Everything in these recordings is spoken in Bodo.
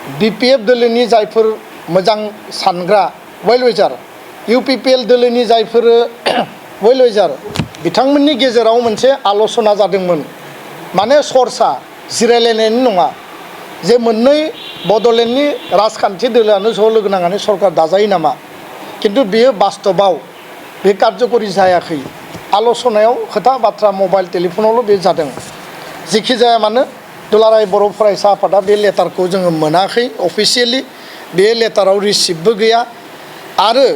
BPF दोलोनि जायफोर मोजां सानग्रा वेलविचार UPPL दोलोनि जायफोर वेलविचार बिथांमोननि गेजेराव मोनसे आल'सना जादोंमोन माने सरसा जिरायलायनायनि नङा जे मोननै बड'लेण्डनि राजखान्थि दोलोआनो ज' लोगो नांनानै सरकार दाजायो नामा किन्तु बेयो बास्तबाव बे कार्यकरि जायाखै आल'सनायाव खोथा बाथ्रा मबाइल टेलिफनावल' बे जादों जेखि जाया मानो दुलाराय बर' फरायसा आफादा बे लेटारखौ जोङो मोनाखै अफिसियेलि बे लेटाराव रिसिप्टबो गैया आरो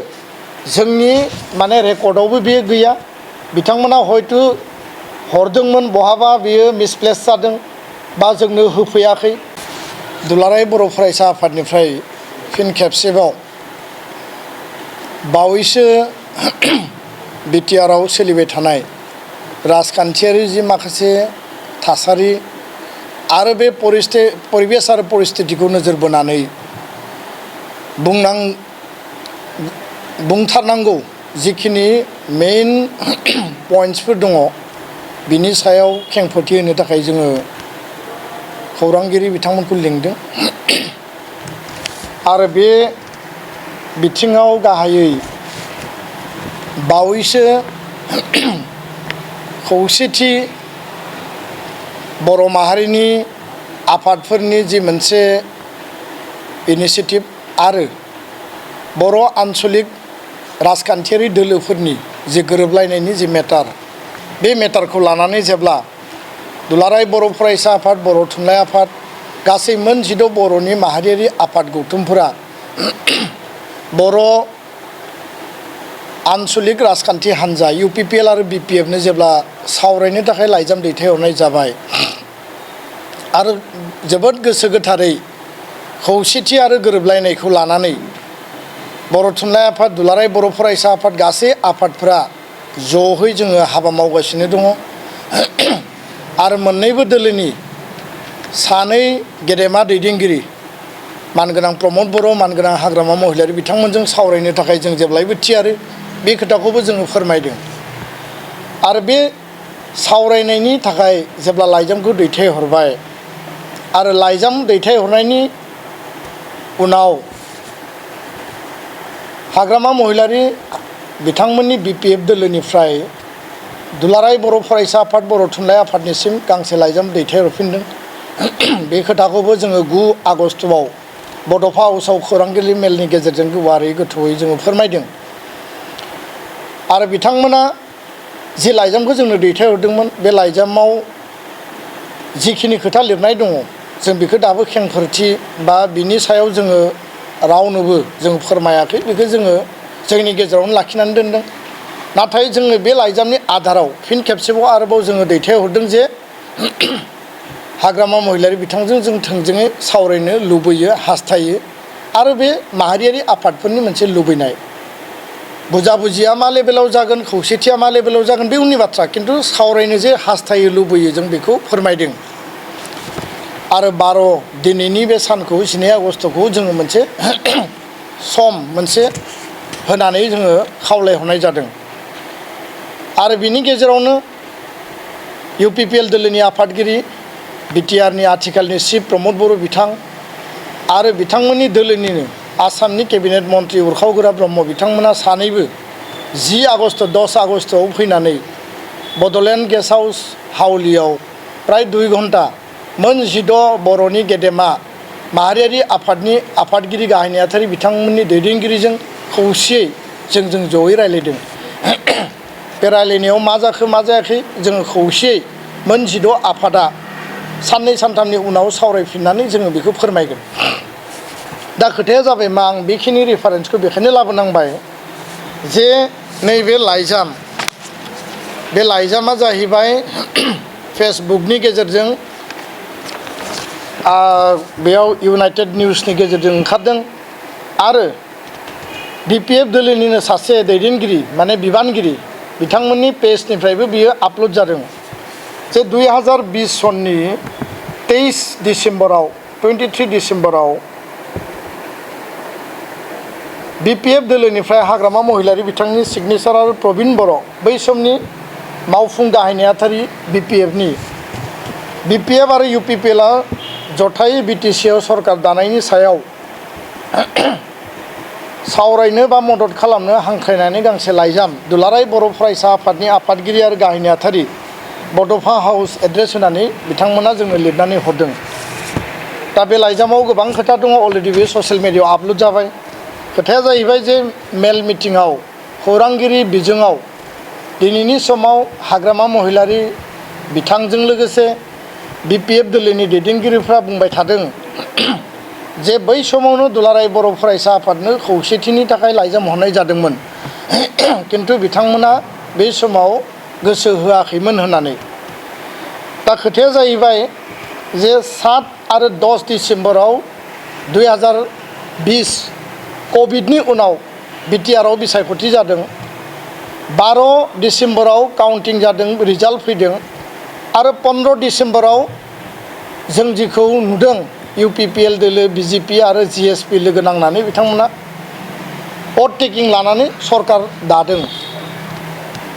जोंनि माने रेकर्डआवबो बे गैया बिथांमोना हयतो हरदोंमोन बहाबा बेयो मिसप्लेस जादों बा जोंनो होफैयाखै दुलाराय बर' फरायसा आफादनिफ्राय फिन खेबसेबाव बावैसो बिटिआरआव सोलिबाय थानाय राजखान्थियारि जि माखासे थासारि आरो बे परिबेस आरो परिस्थितिखौ नोजोर बोनानै बुंथारनांगौ जिखिनि मेइन पइन्ट्सफोर दङ बिनि सायाव खेंफोरथि होनो थाखाय जोङो खौरांगिरि बिथांमोनखौ लिंदों आरो बे बिथिङाव गाहायै बावैसो खौसेथि बर' माहारिनि आफादफोरनि जि मोनसे इनिशिएटिभ आरो बर' आन्चलिक राजखान्थियारि दोलोफोरनि जि गोरोबलायनायनि जि मेटार बे मेटारखौ लानानै जेब्ला दुलाराय बर' फरायसा आफाद बर' थुनलाइ आफाद गासै मोन 16 बर'नि माहारियारि आफाद गौथुमफोरा बर' आन्चलिक राजखान्थि हान्जा UPPL आरो BPFनो जेब्ला सावरायनो थाखाय लाइजाम दैथायहरनाय जाबाय आरो जोबोद गोसो गोथारै खौसेथि आरो गोरोबलायनायखौ लानानै बर' थुनलाइ आफाद दुलाराय बर' फरायसा आफाद गासै आफादफोरा ज'है जोङो हाबा मावगासिनो दङ आरो मोननैबो दोलोनि सानै गेदेमा दैदेनगिरि मानगोनां प्रमद बर' मानगोनां हाग्रामा महिलारि बिथांमोनजों सावरायनो थाखाय जों जेब्लायबो थियारि बे खोथाखौबो जोङो फोरमायदों आरो बे सावरायनायनि थाखाय जेब्ला लाइजामखौ दैथायहरबाय आरो लाइजाम दैथायहरनायनि उनाव हाग्रामा महिलारि बिथांमोननि BPF दोलोनिफ्राय दुलाराय बर' फरायसा आफाद बर' थुनलाइ आफादनिसिम गांसे लाइजाम दैथायहरफिनदों बे खोथाखौबो जोङो 9 आगस्तआव बड'फा हाउसआव खौरांगिरि मेलनि गेजेरजों गुवारै गोथौयै जोङो फोरमायदों आरो बिथांमोना जि लाइजामखौ जोंनो दैथायहरदोंमोन बे लाइजामाव जिखिनि खोथा लिरनाय दङ जों बेखौ दाबो खेंफोरथि बा बिनि सायाव जोङो रावनोबो जों फोरमायाखै बेखौ जोङो जोंनि गेजेरावनो लाखिनानै दोनदों नाथाय जोङो बे लाइजामनि आधाराव फिन खेबसेबाव आरोबाव जोङो दैथायहरदों जे हाग्रामा महिलारि बिथांजों जों थोंजोङै सावरायनो लुबैयो हास्थायो आरो बे माहारियारि आफादफोरनि मोनसे लुबैनाय बुजाबुजिया मा लेभेलाव जागोन खौसेथिया मा लेभेलाव जागोन बे उननि बाथ्रा किन्तु सावरायनो जे हास्थायो लुबैयो जों बेखौ फोरमायदों आरो 12 दिनैनि बे सानखौ 12 आगस्तखौ जोङो मोनसे सम मोनसे होनानै जोङो खावलायहरनाय जादों आरो बिनि गेजेरावनो UPPL दोलोनि आफादगिरि बिटिआरनि आथिखालनि चिफ प्रमद बर' बिथां आरो बिथांमोननि दोलोनिनो आसामनि केबिनेट मन्त्रि उरखाव ब्रह्म बिथांमोना सानैबो 10 आगस्त 10 आगस्तआव फैनानै बड'लेण्ड गेस्ट हाउस हाउलियाव प्राय 2 घन्टा मोन 16 बर'नि गेदेमा माहारियारि आफादनि आफादगिरि गाहाय नेहाथारि बिथांमोननि दैदेनगिरिजों खौसेयै जों जयै रायलायदों बे रायलायनायाव मा जाखो मा जायाखै जोङो खौसेयै मोन 16 आफादा साननै सानथामनि उनाव सावरायफिननानै जोङो बेखौ फोरमायगोन दा खोथाया जाबाय मा आं बेखिनि रेफारेन्सखौ बेखायनो लाबोनांबाय जे नैबे लाइजाम बे लाइजामा जाहैबाय फेसबुकनि गेजेरजों बेयाव इउनाइटेड निउसनि गेजेरजों ओंखारदों आरो BPF दोलोनिनो सासे दैदेनगिरि माने बिबानगिरि बिथांमोननि पेजनिफ्रायबो बियो आपल'ड जादों जे 2020 सननि 23 डिसेम्बराव BPF दोलोनिफ्राय हाग्रामा महिलारि बिथांनि सिगनेचार आरो प्रबिन बर' बै समनि मावफुं गाहाय नेहाथारि BPF आरो UPPL जथायै बिटिसिआव सरकार दानायनि सायाव सावरायनो बा मदद खालामनो हांख्रायनानै गांसे लाइजाम दुलाराय बर' फरायसा आफादनि आफादगिरि आरो गाहाय नेहाथारि बड'फा हाउस एड्रेस होनानै बिथांमोना जोंनो लिरनानै हरदों। दा बे लाइजामाव गोबां खोथा दङ, अलरेडि बे ससियेल मिडियायाव आपल'ड जाबाय। खोथाया जाहैबाय जे मेल मिटिङाव खौरांगिरि बिजोङाव दिनैनि समाव हाग्रामा महिलारि बिथांजों लोगोसे बिपिएफ दोलोनि दैदेनगिरिफ्रा बुंबाय थादों जे बै समावनो दुलाराय बर' फरायसा आफादनो खौसेथिनि थाखाय लाइजाम हरनाय जादोंमोन, किन्तु बिथांमोना बे समाव गोसो होआखैमोन होननानै। दा खोथाया जाहैबाय जे 7 आरो 10 डिसेम्बराव 2020 कभिडनि उनाव बिटिआरआव बिसायख'थि जादों। 12 डिसेम्बराव काउन्टिं जादों, रिजाल्ट फैदों आरो 15 डिसेम्बराव जों जिखौ नुदों इउपिपिएल दोलो, बिजेपि आरो जिएसपि लोगो नांनानै बिथांमोना भट टेकिं लानानै सरकार दादों।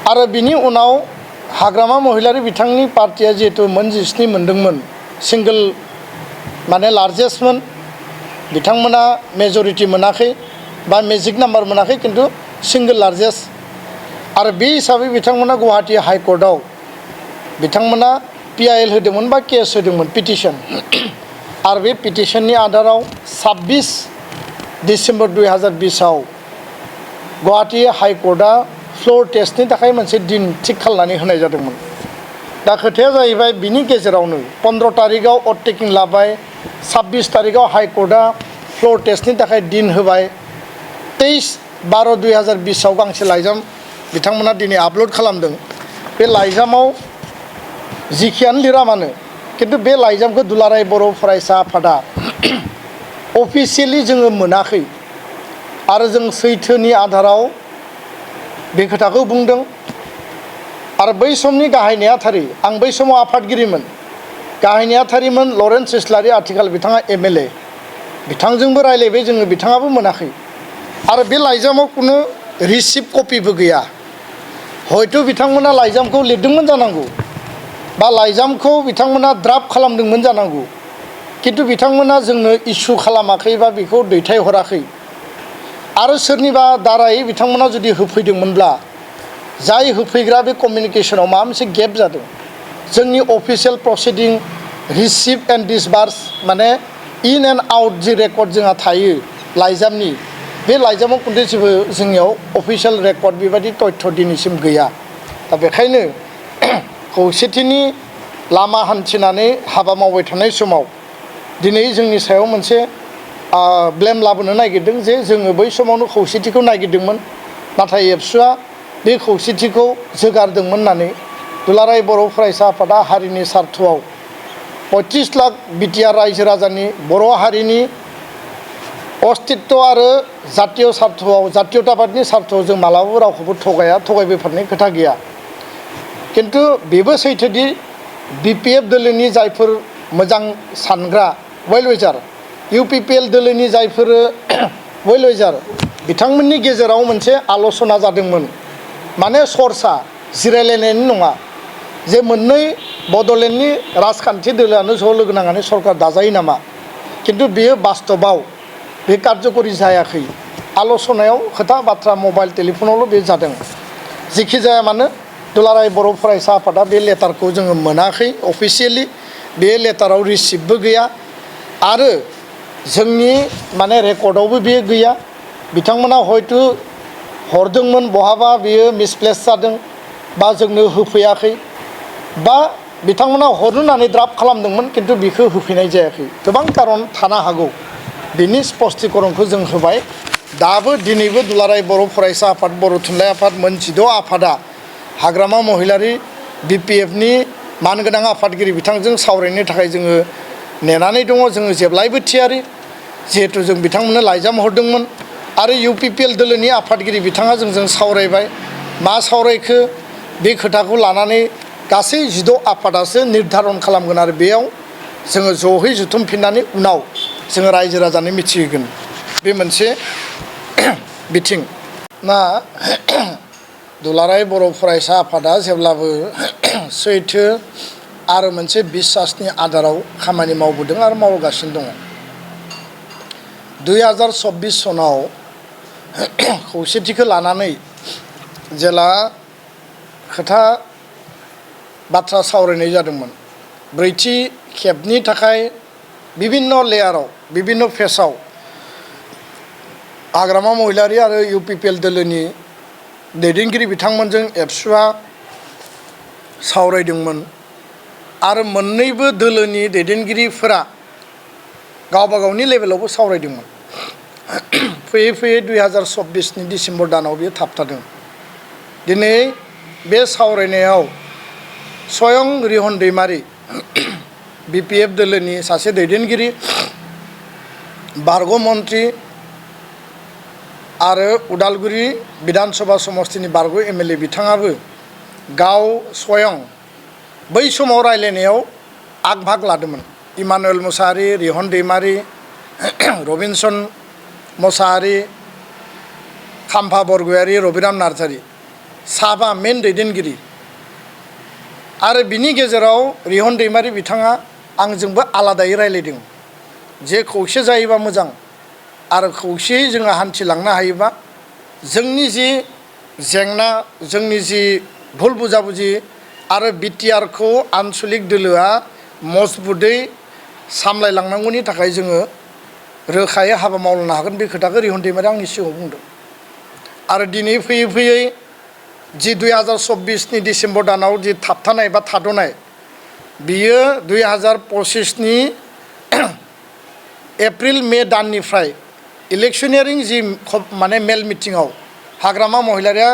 आरो बिनि उनाव हाग्रामा महिलारि बिथांनि पार्टिया जिहेतु मोन 17 मोनदोंमोन, सिंगल माने लार्जेस्टमोन, बिथांमोना मेजरिटि मोनाखै बा मेजिक नाम्बार मोनाखै, किन्तु सिंगल लार्जेस्ट। आरो बे हिसाबै बिथांमोना गुवाहाटि हाइकर्टआव बिथांमोना पिआइएल होदोंमोन बा केस होदोंमोन, पिटिसन। आरो बे पिटिसननि आधाराव 26 डिसेम्बर 2020आव गुवाहाटि हाइकर्टआ फ्लोर टेस्टनि थाखाय मोनसे दिन थिक खालामनानै होनाय जादोंमोन। दा खोथाया जाहैबाय बिनि गेजेरावनो 15 तारिखआव भट टेकिं लाबाय, 26 तारिखआव हाइकर्टआ फ्लोर टेस्टनि थाखाय दिन होबाय। 23/12/2020आव गांसे लाइजाम बिथांमोना दिनै आपल'ड खालामदों। बे लाइजामाव जिखियानो लिरा मानो, किन्तु बे लाइजामखौ दुलाराय बर' फरायसा आफादा अफिसियेलि जोङो मोनाखै आरो जों सैथोनि आधाराव बे खोथाखौ बुंदों। आरो बै समनि गाहाय नेहाथारि, आं बै समाव आफादगिरिमोन, गाहाय नेहाथारिमोन लरेन्स इस्लारि, आथिखाल बिथाङा एमएलए, बिथांजोंबो रायलायबाय जोङो, बिथाङाबो मोनाखै। आरो बे लाइजामाव कुनु रिसिप्ट कपिबो गैया। हयथ' बिथांमोना लाइजामखौ लिरदोंमोन जानांगौ बा लाइजामखौ बिथांमोना ड्राफ्ट खालामदोंमोन जानांगौ, किन्तु बिथांमोना जोंनो इस्यु खालामाखै बा बेखौ दैथायहराखै। आरो सोरनिबा दाराय बिथांमोना जुदि होफैदोंमोनब्ला जाय होफैग्रा बे कमिउनिकेसनाव माबा मोनसे गेप जादों। जोंनि अफिसियेल प्रसिडिं रिसिप्ट एन्ड डिसबार्स माने in and out G record जोंहा थायो लाइजामनि, बे लाइजामाव खिन्थु जेबो जोंनियाव अफिसियेल रेकर्ड बेबायदि तथ्य दिनैसिम गैया। दा बेखायनो खौसेथिनि लामा हान्थिनानै हाबा मावबाय थानाय समाव दिनै जोंनि सायाव मोनसे ब्लेम लाबोनो नागिरदों जे जोङो बै समावनो खौसेथिखौ नागिरदोंमोन, नाथाय एबसुआ बे खौसेथिखौ जोगारदोंमोन होननानै दुलाराय बर' फरायसा आफादा हारिनि सार्थआव 35 लाख बिटिआर रायजो राजानि बर' हारिनि अस्तित्व आरो जातीय सार्थआव, जातीयताबादनि सार्थआव जों मालाबाबो रावखौबो थगायबोफारनाय खोथा गैया। किन्तु बेबो सैथोदि बिपिएफ दोलोनि जायफोर मोजां सानग्रा वेल विचार, इउपिपिएल दोलोनि जायफोर वेल विचार, बिथांमोननि गेजेराव मोनसे आल'सना जादोंमोन, माने सरसा जिरायलायनायनि नङा, जे मोननै बड'लेण्डनि राजखान्थि दोलोआनो ज' लोगो नांनानै सरकार दाजायो नामा। किन्तु बेयो बास्तबाव बे कार्यकरि जायाखै। आल'सनायाव खोथा बाथ्रा मबाइल टेलिफनावल' बे जादों। जिखि जाया मानो दुलाराय बर' फरायसा आफादा बे लेटारखौ जोङो मोनाखै अफिसियेलि, बे लेटाराव रिसिप्टबो गैया आरो जोंनि माने रेकर्डआवबो बेयो गैया। बिथांमोना हयथ' हरदोंमोन, बहाबा बेयो मिसप्लेस जादों बा जोंनो होफैयाखै, बा बिथांमोना हरनो होननानै ड्राफ्ट खालामदोंमोन किन्तु बेखौ होफैनाय जायाखै। गोबां कारन थानो हागौ, बिनि स्पष्टीकरणखौ जों होबाय। दाबो दिनैबो दुलाराय बर' फरायसा आफाद, बर' थुनलाइ आफाद, मोन 16 आफादा हाग्रामा महिलारि बिपिएफनि मानगोनां आफादगिरि बिथांजों सावरायनो थाखाय जोङो नेनानै दङ। जोङो जेब्लायबो थियारि, जिहेतु जों बिथांमोननो लाइजाम हरदोंमोन आरो इउपिपिएल दोलोनि आफादगिरि बिथाङा जोंजों सावरायबाय। मा सावरायखो बे खोथाखौ लानानै गासै 16 आफादासो निर्धारन खालामगोन आरो बेयाव जोङो ज'है जुथुमफिननानै उनाव जोङो रायजो राजानो मिथिहोगोन। बे मोनसे बिथिं ना दुलाराय बर' फरायसा आफादा जेब्लाबो सैथो आरो मोनसे बिसासनि आधाराव खामानि मावबोदों आरो मावगासिनो दङ 2024 सनाव खौसेथिखौ लानानै जेला खोथा बाथ्रा सावरायनाय जादोंमोन ब्रैथि खेबनि थाखाय विभिन्न लेयाराव विभिन्न फेसाव हाग्रामा महिलारि आरो इउपिपिएल दोलोनि दैदेनगिरि बिथांमोनजों एबसुआ सावरायदोंमोन आरो मोन्नैबो दोलोनि दैदेनगिरिफोरा गावबा गावनि लेभेलावबो सावरायदोंमोन फैयै फैयै 2024 नि डिसेम्बर दानाव बेयो थाबथादों दिनै बे सावरायनायाव स्वयं रिहन दैमारि बिपिएफ दोलोनि सासे दैदेनगिरि बारग' मन्त्रि आरो उदालगुरि विधानसभा समष्टिनि बारग' एमएलए बिथाङाबो गाव स्वयं बै समाव रायलायनायाव आग भाग लादोंमोन इमानुएल मुसाहारि रिहन दैमारि रबिनसन मुसाहारि खाम्फा बरगयारि रबिराम नार्जारि साबा मेन दैदेनगिरि आरो बिनि गेजेराव रिहन दैमारि बिथाङा आंजोंबो आलादायै रायलायदों जे खौसे जायोबा मोजां आरो खौसेयै जोङो हान्थिलांनो हायोबा जोंनि जि जेंना जोंनि जि भुल बुजाबुजि आरो बिटिआरखौ आन्सलिक दोलोआ मजबुतै सामलायलांनांगौनि थाखाय जोङो रोखायै हाबा मावलांनो हागोन बे खोथाखौ रिहन दैमारिया आंनि सिगाङाव बुंदों आरो दिनै फैयै फैयै जि 2024 नि डिसेम्बर दानाव जि थाबथानाय बा थाद'नाय बियो 2025 नि एप्रिल मे दाननिफ्राय इलेक्शनियारिं जि माने मेल मिटिङाव हाग्रामा महिलारिया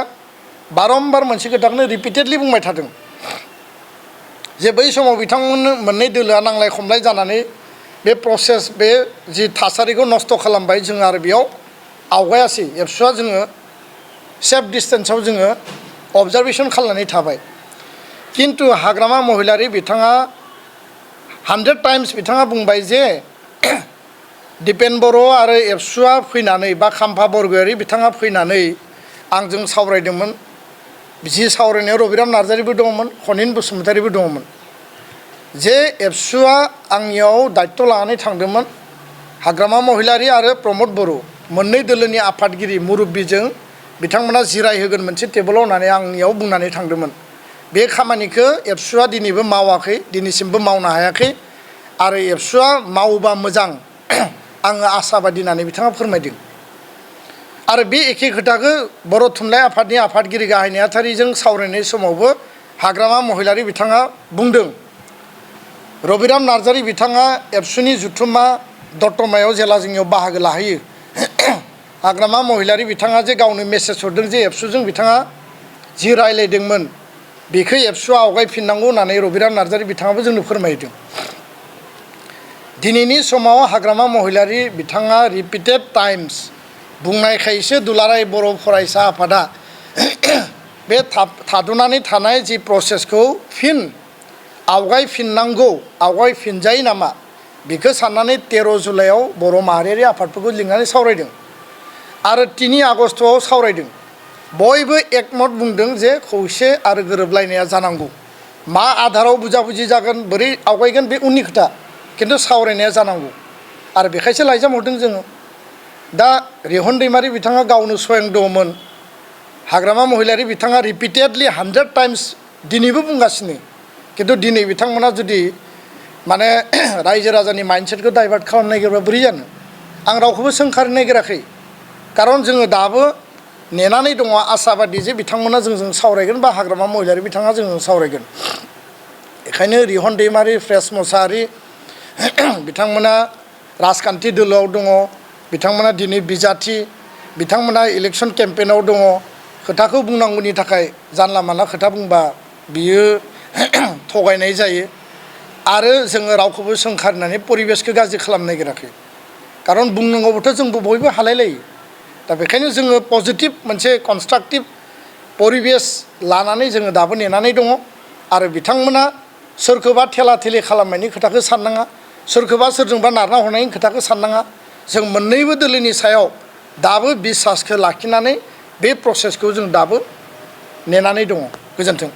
बारम्बार मोनसे खोथाखौनो रिपिटेडलि बुंबाय थादों जे बै समाव बिथांमोन मोननै दोलोआ नांलाय खमलाय जानानै बे प्रसेस बे जि थासारिखौ नस्थ' खालामबाय जों आरो बेयाव आवगायासै एबसुआ जोङो सेफ डिस्टेन्सआव जोङो अबजारभेसन खालामनानै थाबाय किन्तु हाग्रामा महिलारि बिथाङा 100 टाइम्स बिथाङा बुंबाय जे दिपेन बर' आरो एबसुआ फैनानै बा खाम्फा बरगयारि बिथाङा फैनानै आंजों सावरायदोंमोन जि सावरायनायाव रबिराम नार्जारिबो दङमोन खनिन बसुमतारिबो दङमोन जे एबसुआ आंनियाव दायित्व लानानै थांदोंमोन हाग्रामा महिलारि आरो प्रमद बर' मोननै दोलोनि आफादगिरि मुरब्बीजों बिथांमोना जिरायहोगोन मोनसे टेबोलाव होननानै आंनियाव बुंनानै थांदोंमोन बे खामानिखौ एबसुआ दिनैबो मावाखै दिनैसिमबो मावनो हायाखै आरो एबसुआ मावोबा मोजां आङो आसाबादि होननानै बिथाङा फोरमायदों आरो बे एखे खोथाखौ बर' थुनलाइ आफादनि आफादगिरि गाहाय नेहाथारिजों सावरायनाय समावबो हाग्रामा महिलारि बिथाङा बुंदों रबिराम नार्जारि बिथाङा एबसुनि जुथुम्मा दतमायाव जेला जोंनियाव बाहागो लाहैयो हाग्रामा महिलारि बिथाङा जे गावनो मेसेज हरदों जे एबसुजों बिथाङा जि रायलायदोंमोन बेखौ एबसुआ आवगायफिननांगौ होननानै रबिराम नार्जारि बिथाङाबो जोंनो फोरमायदों दिनैनि समाव हाग्रामा महिलारि बिथाङा रिपिटेड टाइम्स बुंनायखायसो दुलाराय बर' फरायसा आफादा बे थाद'नानै थानाय जि प्रसेसखौ फिन आवगायफिननांगौ आवगायफिनजायो नामा बेखौ साननानै 13 जुलाइआव बर' माहारियारि आफादफोरखौ लिंनानै सावरायदों आरो 3 आगस्टआव सावरायदों बयबो एकमत बुंदों जे खौसे आरो गोरोबलायनाया जानांगौ मा आधाराव बुजाबुजि जागोन बोरै आवगायगोन बे उननि खोथा किन्तु सावरायनाया जानांगौ आरो बेखायसो लाइजाम हरदों जोङो दा रिहन दैमारि बिथाङा गावनो स्वयं दङमोन हाग्रामा महिलारि बिथाङा रिपिटेडलि 100 टाइम्स दिनैबो बुंगासिनो किन्तु दिनै बिथांमोना जुदि माने रायजो राजानि माइन्डसेटखौ डाइभार्ट खालामनो नागिरबा बोरै जानो आं रावखौबो सोंखारनो नागिराखै कारन जोङो दाबो नेनानै दङ आसाबादि जे बिथांमोना जोंजों सावरायगोन बा हाग्रामा महिलारि बिथाङा जोंजों सावरायगोन बेखायनो रिहन दैमारि फ्रेस मुसाहारि बिथांमोना राजखान्थि दोलोआव दङ बिथांमोना दिनै बिजाथि बिथांमोना इलेक्सन केम्पेइनाव दङ खोथाखौ बुंनांगौनि थाखाय जानला मानला खोथा बुंबा बियो थगायनाय जायो आरो जोङो रावखौबो सोंखारनानै परिबेसखौ गाज्रि खालामनो नागिराखै कारन बुंनांगौबोथ' जोंबो बयबो हालायलायो दा बेखायनो जोङो पजिटिभ मोनसे कनस्ट्राक्टिभ परिबेस लानानै जोङो दाबो नेनानै दङ आरो बिथांमोना सोरखौबा थेला थेलि खालामनायनि खोथाखौ साननाङा सोरखौबा सोरजोंबा नारना हरनायनि खोथाखौ साननाङा जों मोननैबो दोलोनि सायाव दाबो बिसासखौ लाखिनानै बे प्रसेसखौ जों दाबो नेनानै दङ गोजोन्थों